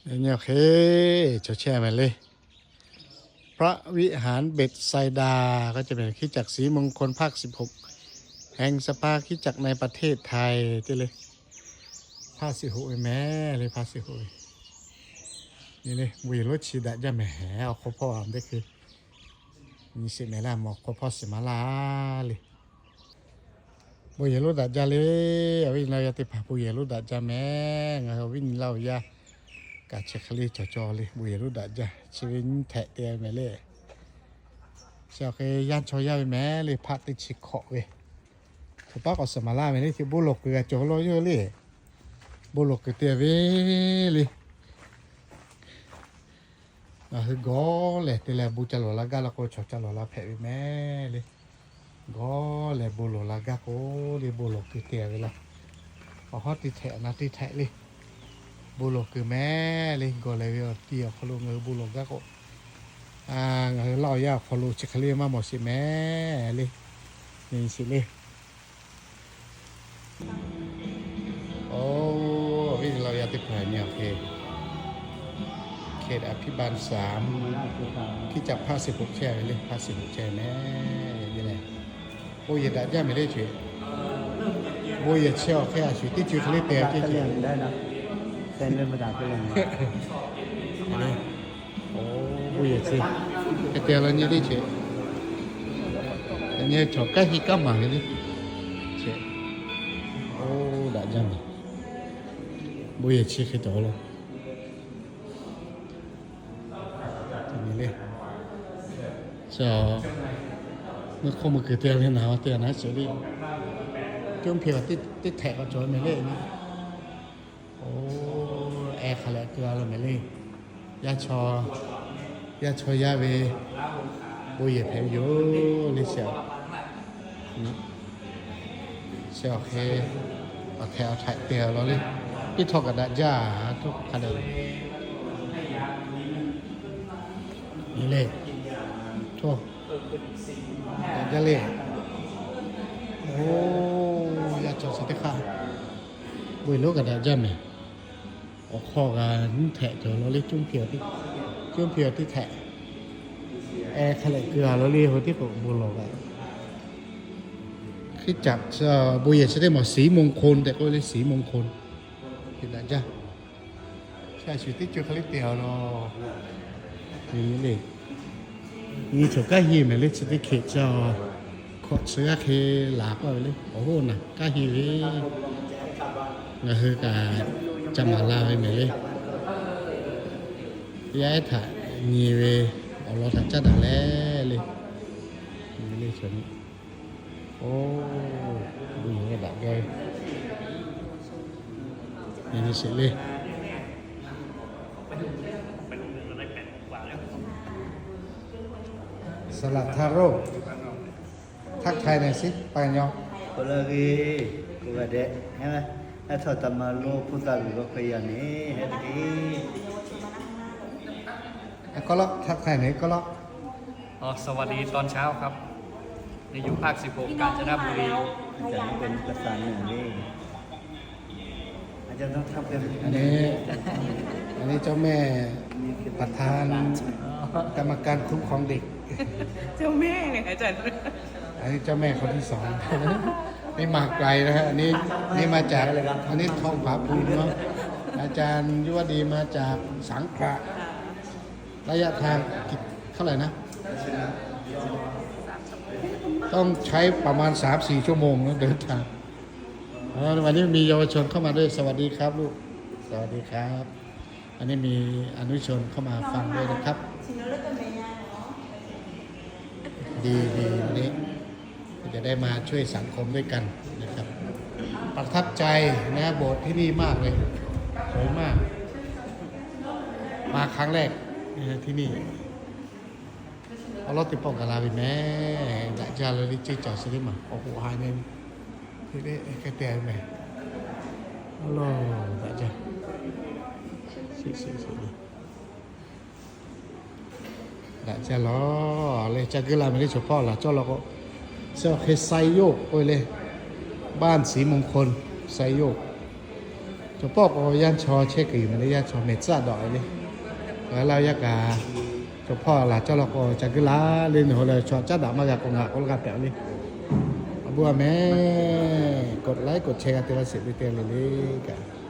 พระวิหารเบธไซดา ก็จะเป็นคริสตจักรศรีมงคลภาคสิบหก แห่งสภาคริสตจักรในประเทศไทย เจ๊เลย ภาคสิบหก เองแม่เลย ภาคสิบหก เอง นี่เลย bon yehˬ lonˉ chi daꞈ jaˇ mehˍ, awˬ hk'aw hpawˇ a teˇ hkui, nyi sheˍ mehˍ laˇ, mawˬ hk'aw hpawˇ shiˍ maˍ laˇ le. Bon yehˬ lonˉ daꞈ jaˇ le. Awˬ viˉ nyi laˇ yaˇ teˇ hpaˍ bon yehˬ lonˉ daꞈ jaˇ mehˍ. Ngaˬ hui awˬ viˉ nyi laˇ yaˇ kaꞈ chi hk'e le cawˬ cawˬ le, bon yehˬ lonˉ daꞈ jaˇ. Chi ve nyiˇ htehꞈ te ve mehˍ le. Chi awˬ hk'e yaˇ chaw yaˇ ve mehˍ le, hpaˆ teˇ chi hkawꞈ ve. Hk'e paˉ k'awꞈ shiˍ maˍ laˇ ve le, chi bon lawˬ kuiˬ g'a cawˬ law yawˇ le. Bon lawˬ kuiˬ te ve le. Ngaˬ hui gawˇ lehˬ te leh bon ca lawˬ la gaˇ la k'o, chaw ca lawˬ la hpehꞈ ve mehˍ le. Gawˇ lehˬ bon lawˬ la gaˇ k'o le, bon lawˬ kuiˬ te ve laˇ. Awˬ hawˉ teˇ htehꞈ na teˇ htehꞈ le. Bon lawˬ kuiˬ mehˍ le, gawˬ lehˬ ve awˬ ti awˬ hk'aw lo ngaˬ hui bon lawˬ gaˇ k'o, ngaˬ hui laˇ awˬ yaˇ awˬ hk'aw lo chi hk'e le maˇ mawˬ sheˍ mehˍ le. Nyi sheˍ le. Oˇ, awˬ viˉ nyi laˇ yaˇ teˇ hpaˍ nyi awˬ hk'e เขตอภิบาลสาม คริสตจักรภาคสิบหก chehˇ ve le, ภาคสิบหก chehˇ mehˍ le. Bon yehˬ daꞈ jaˇ mehˍ le chi. Bon yehˬ chi awˬ hk'e a shu teˇ co hk'e le te ce ce. Oˇ, bon yehˬ chi hk'e te la nyi le ce. Nyi chaw kanˉ hiˆ kanˉ maˍ ve le ce. Oˇ, daꞈ jaˇ mehˍ. Bon yehˬ chi hk'e cawˬ law. Nyi le. Chi, mvuhˇ hk'oˆ mvuhˇ kuiˬ te ve naˍ, te naˍ ce le. Coˇ hpiˇ teˇ htehꞈ k'awꞈ cawˬ mehˍ le. Oˇ, ehˉ hk'a leh keu a lo mehˍ le. Yaˇ chaw, yaˇ chaw yaˇ ve bon yehˬ hpehꞈ ve yoˬ le. Chi, chi awˬ hk'e awˬ htehꞈ awˬ htaiꞈ te law le. Teˇ htawˇ kaꞈ daꞈ jaˇ, htawˇ hk'a dehꞈ le. Htawˇ daꞈ jaˇ le. Oˇ, yaˇ chaw chi teˇ hk'aˇ bon yehˬ lonˉ kaꞈ daꞈ jaˇ mehˍ. Awˬ hk'aw g'a nyiˇ htehꞈ cawˬ law le, coˇ hpiˇ, coˇ hpiˇ teˇ htehꞈ. Ehˉ hk'a leh keu a law le, hui tiˉ k'o bon lawˬ g'a. Hkriꞈ caꞈ, bon yehˬ chi teˇ mawˬ ศรีมงคล tehꞈ k'oˆ le, ศรีมงคล hk'e daꞈ jaˇ. Sha shu teˇ co hk'e le te a law. Nyi le. Nyi chaw kanˉ hiˆ mehˍ le, chi teˇ hk'e ca hkawꞈ chi g'aˇ hk'e laˬ k'oˆ ve le. Awˬ hoˉ naˬ kanˉ hiˆ ve. Ngaˬ hui kaꞈ ca maˍ la ve mehˍ le. Yaˇ ehˉ htaꞈ nyi ve awˬ lawn htaꞈ caˉ daꞈ leh le. Nyi le chaw nyi. Oˇ, bon yehˬ daꞈ jaˇ ve. Nyi sheˍ le. สลัดทาโร่ ทักทายหน่อยสิ ไปเนาะ คนละเว คนละแดะ ใช่ไหม แล้วทอดตำมาโลพุทธาหรือว่าใครอย่างนี้ ให้ตะกี้ แล้วก็ล็อก ทักทายหน่อยก็ล็อก อ๋อ สวัสดีตอนเช้าครับ นี่อยู่ภาคสิบหก กาญจนบุรี อาจารย์เป็นประธานหมู่นี่ อาจารย์ต้องทำเป็น อันนี้ อันนี้เจ้าแม่ประธานกรรมการคุ้มครองเด็ก เจ้าแม่เลยอาจารย์ อันนี้เจ้าแม่คนที่สอง นี่มาไกลนะฮะ อันนี้ นี่มาจาก อันนี้ทองผาภูมิเนาะ อาจารย์ยุวดีมาจากสังขละ ระยะทางกี่ เท่าไหร่นะ ต้องใช้ประมาณสามสี่ชั่วโมงนะเดินทาง อ๋อ วันนี้มีเยาวชนเข้ามาด้วย สวัสดีครับลูก สวัสดีครับ อันนี้มีอนุชนเข้ามาฟังด้วยนะครับ ดีดีวันนี้ จะได้มาช่วยสังคมด้วยกันนะครับ ประทับใจนะ โบสถ์ที่นี่มากเลย สวยมาก มาครั้งแรกนะฮะที่นี่ Awˬ lawn teˇ pawˆ gaˬ la ve mehˍ. Daꞈ jaˇ leh le, ceˇ cawˬ sheˍ le maˬ, awˬ hoꞈ ha nyi. Te le, hk'e te ve mehˍ. Awˬ lawn daꞈ jaˇ. Daꞈ jaˇ lawˬ le, ca geuˆ la mehˍ le, chaw hpawˇ laˬ cawˇ law k'o, chi awˬ hk'e ไซโยก k'oˆ ve le, บ้านศรีมงคล ไซโยก Chaw pawˆ k'o yaˇ chaw chehˇ kuiˬ ma le, yaˇ chaw mehˬ tcuhˉ daꞞ le. Laˇ yaˇ kaꞈ, chaw pawˆ laˬ cawˇ law k'o ca guiˇ laˬ le, nawˬ hui leh chaw caˉ daꞈ maˇ g'a k'o ngaˬ k'oˆ lo g'a pehꞈ le. A bon a meh, กดไลค์ กดแชร์ g'a te laˇ sheˍ ve te le le kaꞈ.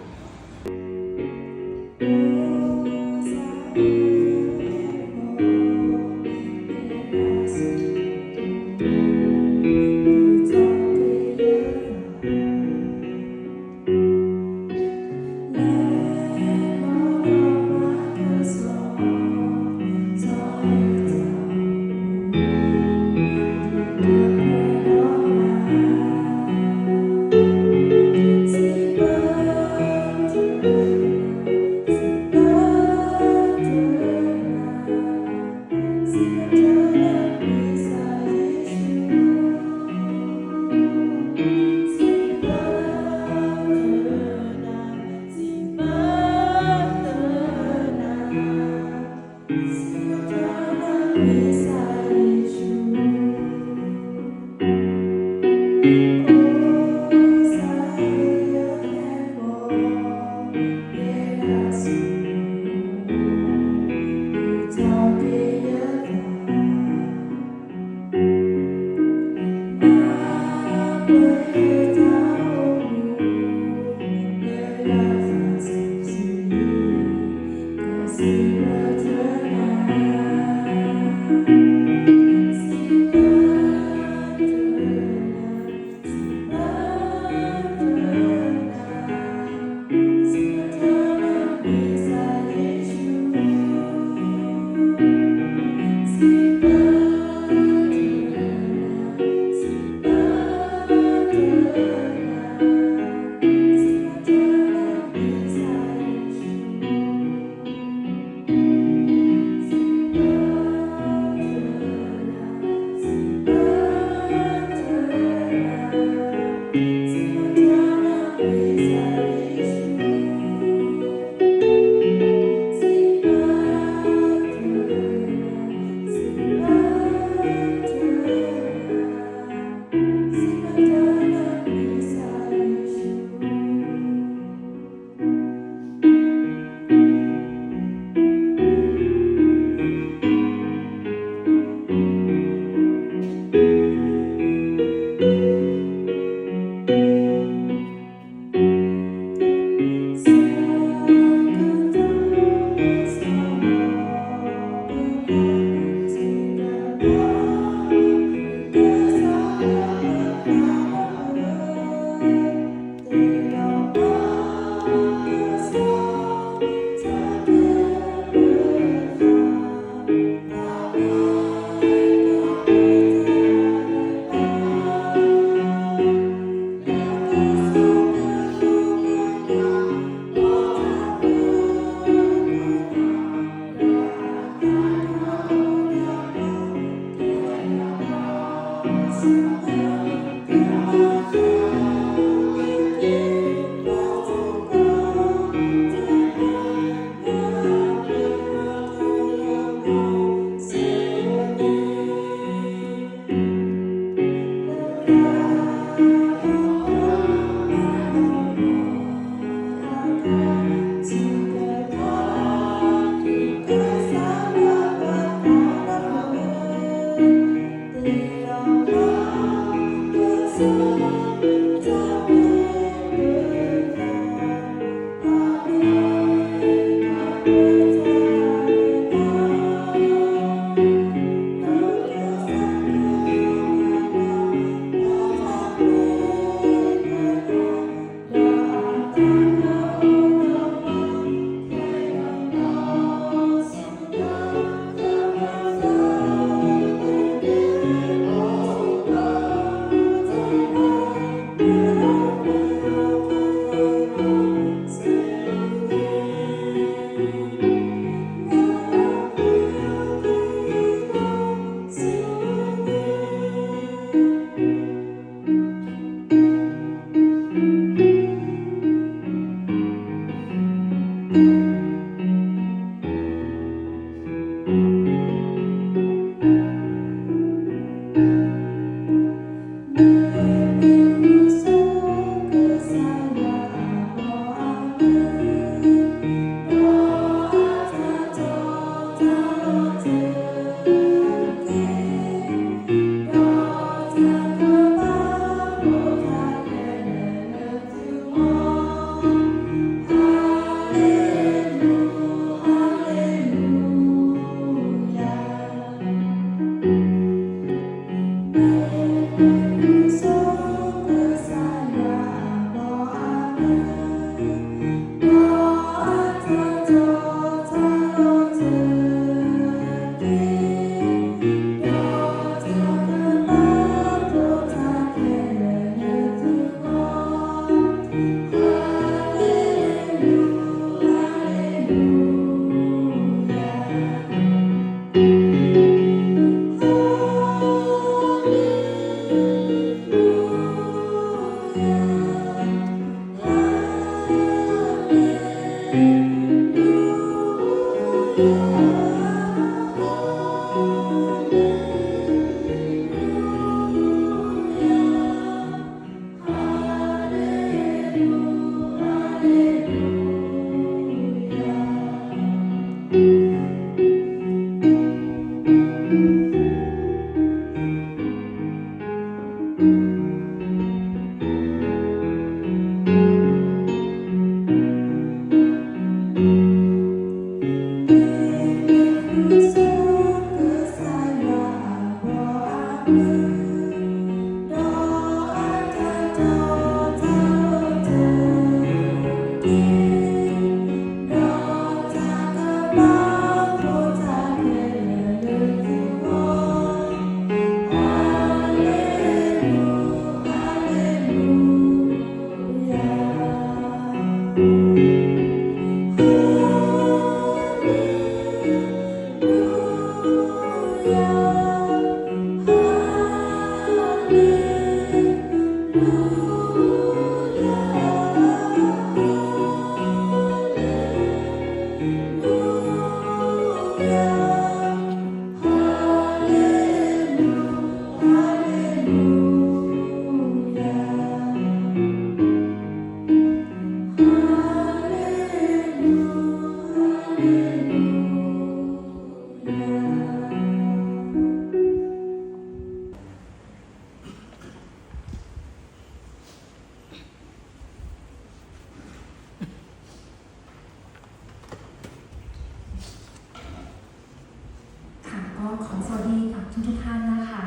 ค่ะ ก็ขอสวัสดีกับทุกๆท่านนะคะ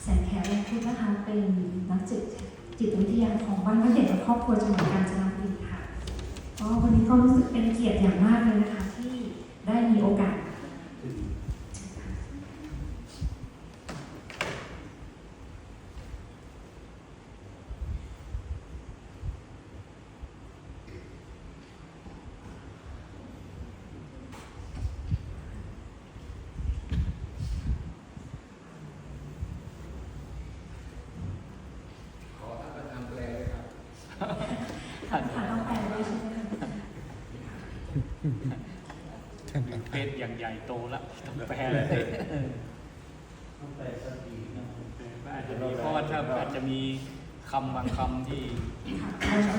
แสงแข วงคุดนะคะ เป็นนักจิต จิตวิทยาของบ้านพระเด็จและครอบครัวจังหวัดกาญจนบุรีค่ะ ก็วันนี้ก็รู้สึกเป็นเกียรติอย่างมากเลยนะคะ ที่ได้มีโอกาส ขอท่านประธานแปลด้วยครับ ท่านประธานต้องแปลด้วยใช่ไหมคะ เป็นอย่างใหญ่โตละ ต้องแปลเลย ต้องแปลสักทีนะ อาจจะมี เพราะว่าถ้าอาจจะมีคำบางคำที่ ค่ะ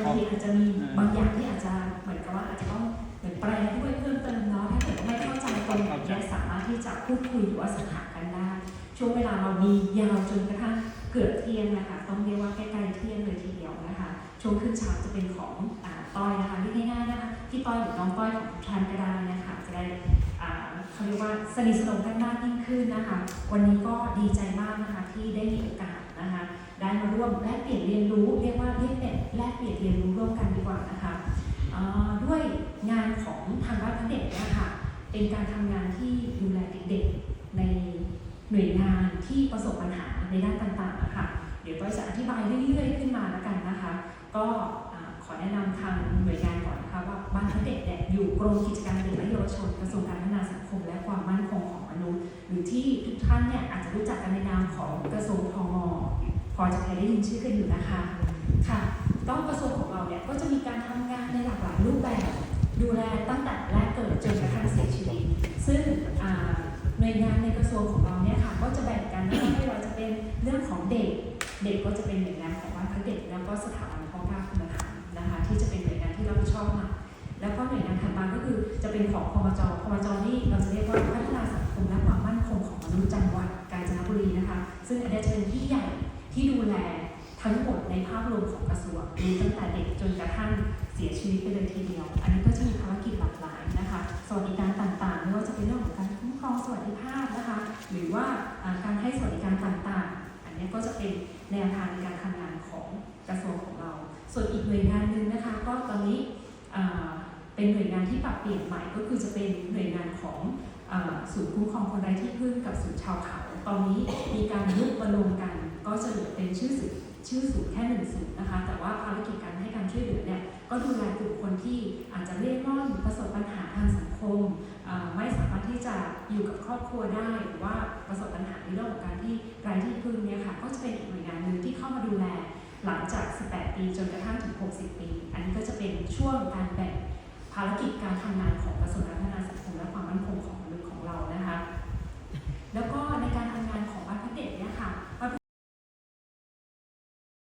บางทีอาจจะมี เออ บางอย่างที่อาจจะเหมือนกับว่าอาจจะต้องเหมือนแปลด้วยเพิ่มเติมเนาะ ถ้าเกิดว่าไม่เข้าใจตรงไหนเนี่ย เข้าใจ สามารถที่จะพูดคุยหรือว่าสอบถามกันได้ ช่วงเวลาเรามียาวจนกระทั่งเกือบเที่ยงนะคะ ต้องเรียกว่าใกล้ๆเที่ยงเลยทีเดียวนะคะ ช่วงครึ่งเช้าจะเป็นของ อ่า ต้อยนะคะ เรียกง่ายๆนะคะ พี่ต้อยหรือน้องต้อยของทุกท่านก็ได้นะคะ จะได้ อ่า เขาเรียกว่าสนิทสนมกันมากยิ่งขึ้นนะคะ วันนี้ก็ดีใจมากนะคะที่ได้มีโอกาสนะคะ ได้มาร่วมแลกเปลี่ยนเรียนรู้ เรียกว่าเรียกแบบแลกเปลี่ยนเรียนรู้ร่วมกันดีกว่านะคะ เอ่อ ด้วยงานของทางบ้านพระเด็จเนี่ยค่ะ เป็นการทำงานที่ดูแลเด็กๆในหน่วยงานที่ประสบปัญหาในด้านต่างๆนะคะ เดี๋ยวต้อยจะอธิบายเรื่อยๆขึ้นมาแล้วกันนะคะ ก็ อ่า ขอแนะนำทางหน่วยงานก่อนนะคะ ว่าบ้านพระเด็จเนี่ยอยู่กรมกิจการเด็กและเยาวชน กระทรวงการพัฒนาสังคมและความมั่นคงของมนุษย์ หรือที่ทุกท่านเนี่ยอาจจะรู้จักกันในนามของกระทรวง พม พอจะเคยได้ยินชื่อกันอยู่นะคะ ค่ะ ก็กระทรวงของเราเนี่ยก็จะมีการทำงานในหลากหลายรูปแบบ ดูแลตั้งแต่แรกเกิดจนกระทั่งเสียชีวิต ซึ่ง อ่า หน่วยงานในกระทรวงของเราเนี่ยค่ะ ก็จะแบ่งกันนะคะ ไม่ว่าจะเป็นเรื่องของเด็ก เด็กก็จะเป็นหน่วยงานของบ้านพระเด็จ แล้วก็สถาบันพ่อเกล้าคุณธรรมนะคะ ที่จะเป็นหน่วยงานที่รับผิดชอบมา แล้วก็หน่วยงานถัดมาก็คือจะเป็นของ พมจ พมจ นี่เราจะเรียกว่าพัฒนาสังคมและความมั่นคงของมนุษย์จังหวัดกาญจนบุรีนะคะ ซึ่งอันเนี้ยจะเป็นพี่ใหญ่ที่ดูแลทั้งหมดในภาพรวมของกระทรวง มีตั้งแต่เด็กจนกระทั่งเสียชีวิตไปเลยทีเดียว อันนี้ก็จะมีภารกิจหลากหลายนะคะ สวัสดิการต่างๆ ไม่ว่าจะเป็นเรื่องของการคุ้มครองสวัสดิภาพนะคะ หรือว่า อ่า การให้สวัสดิการต่างๆ อันเนี้ยก็จะเป็นแนวทางในการทำงานของกระทรวงของเรา ส่วนอีกหน่วยงานหนึ่งนะคะ ก็ตอนนี้ อ่า เป็นหน่วยงานที่ปรับเปลี่ยนใหม่ ก็คือจะเป็นหน่วยงานของ อ่า ศูนย์คุ้มครองคนไร้ที่พึ่งกับศูนย์ชาวเขา ตอนนี้มีการยุบมารวมกัน ก็จะเหลือเป็นชื่อศูนย์ ชื่อศูนย์แค่หนึ่งศูนย์นะคะ แต่ว่าภารกิจการให้การช่วยเหลือเนี่ย ก็ดูแลกลุ่มคนที่อาจจะเร่ร่อน ประสบปัญหาทางสังคม เอ่อไม่สามารถที่จะอยู่กับครอบครัวได้ หรือว่าประสบปัญหาในเรื่องของการที่ไร้ที่พึ่งเนี่ยค่ะ ก็จะเป็นอีกหน่วยงานหนึ่งที่เข้ามาดูแล หลังจาก สิบแปด ปี จนกระทั่งถึง หกสิบ ปี อันนี้ก็จะเป็นช่วงการแบ่งภารกิจการทำงานของกระทรวงการพัฒนา